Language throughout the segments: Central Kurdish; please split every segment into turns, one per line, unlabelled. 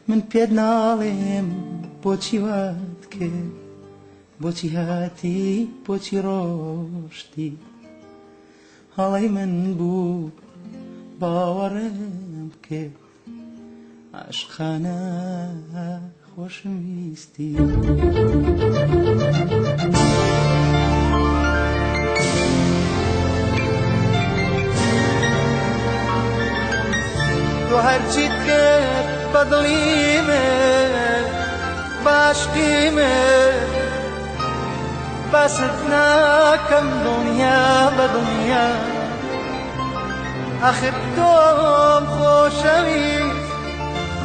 من پێت ناڵێم بۆچی وات کرد، بۆچی هاتی بۆچی ڕۆشتی، هەڵەی من بوو باوەڕم کرد، عاشقانە خۆشم ویستی. تۆ هەرچیت کرد بە دڵی من باشقی من باست ناکەم دڵنیا بە دڵنیا ئاخر تۆم خۆشەویست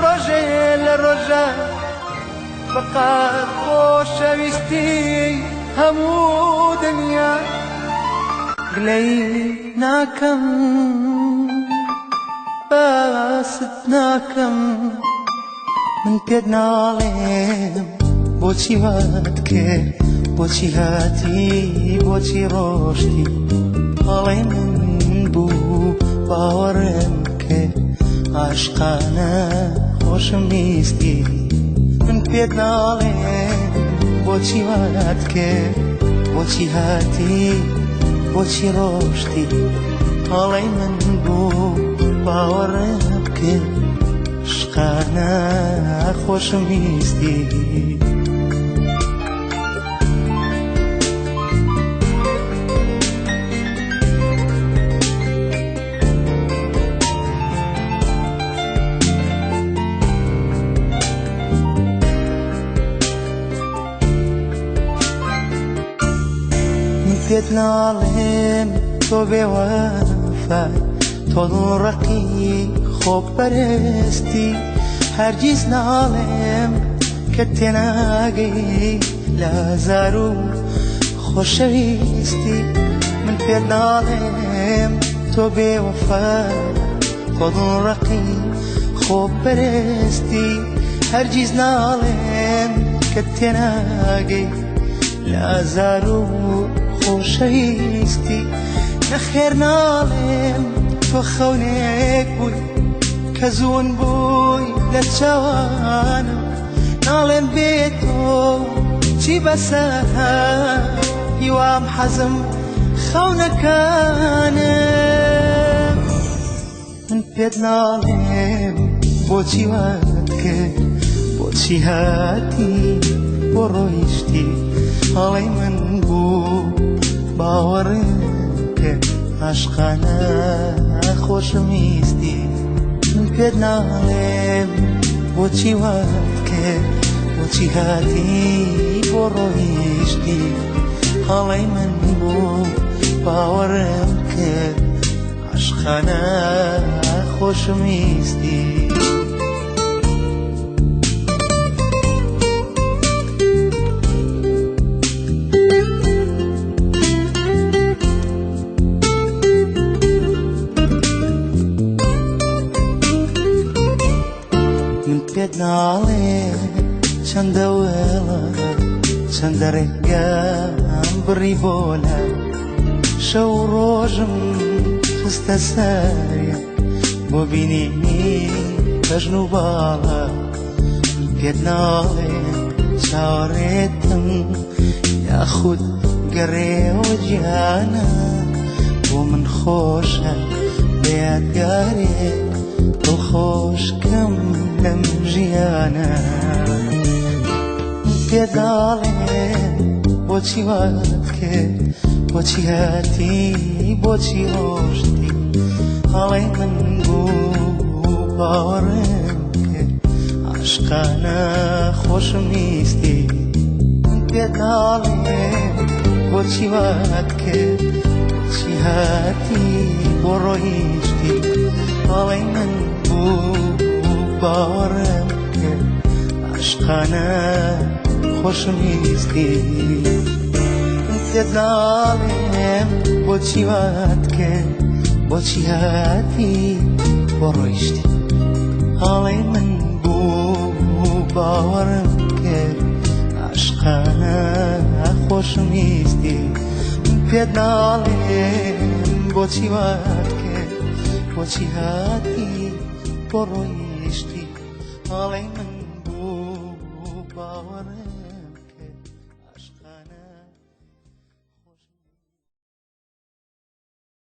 ڕۆژێ لە ڕۆژە بەقات خۆشەویستی هەموو دنیا گلەیی ناکەم باست ناکەم من پێت ناڵێم بۆچی وات کرد بۆچی هاتی بۆچی ڕۆشتی هەڵەی من بوو باوەڕم کرد عاشقانە خۆشم ویستی من پێت ناڵێم بۆچی وات کرد بۆچی هاتی بۆچی ڕۆشتی هەڵەی من بوو باوەڕم کرد عاشقانە خۆشم ویستی. پێت ناڵێم تۆ بێوەفای تۆ دڵڕەقی خۆپەرستی هەرگیز ناڵێم کە تێناگەی لە ئازار و خۆشەویستی من پێت ناڵێم تۆ بێوەفای تۆ دڵڕەقی خۆپەرستی هەرگیز ناڵێم کە تێناگەی لە ئازار و خۆشەویستی نەخێر ناڵێم تۆ خەونێک بووی کە زوون بووی لە چاوانم ناڵێم بێ تۆ چی بەسە هیوام حەزم خەونەکانم من پێت ناڵێم بۆچی وات کرد بۆچی هاتی بۆ ڕۆیشتی هەڵەی من بوو باوەڕم کرد عاشقانە خۆشم ویستی من پێت ناڵێم بۆچی وات کرد بۆچی هاتی بۆ ڕۆیشتی هەڵەی من بوو باوەڕم کرد عاشقانە خۆشم ویستی. من پێت ناڵێ چەندە وێڵە چەندە ڕێگام بڕی بۆ لە شەو ڕۆژم خستە سەریەک بۆ بینینی بەژن و باڵا پێت ناڵێ چاوەڕێتم یاخود گەڕێوە گیانە بۆ من خۆشە بە یادگارێک دڵخۆشکەم لەم ژیانە پێت ناڵێ بۆچی وات کرد بۆچی هاتی بۆچی ڕۆشتی هەڵەی من بوو باوەڕم کرد عاشقانە خۆشم ویستی پێت ناڵێ بۆچی وات کرد بۆچی هاتی بۆ ڕۆیشتی هەڵەی من بوو باوەڕم کرد عاشقانە خۆشم ویستی پێت ناڵێم بۆچی وات کرد بۆچی هاتی بۆ ڕۆیشتی هەڵەی من بوو باوەڕم کرد عاشقانە خۆشم ویستی پێت ناڵێم بۆچی وات کرد بۆچی هاتی بۆ ڕۆیشتی هەڵەی من. چاوەڕێ.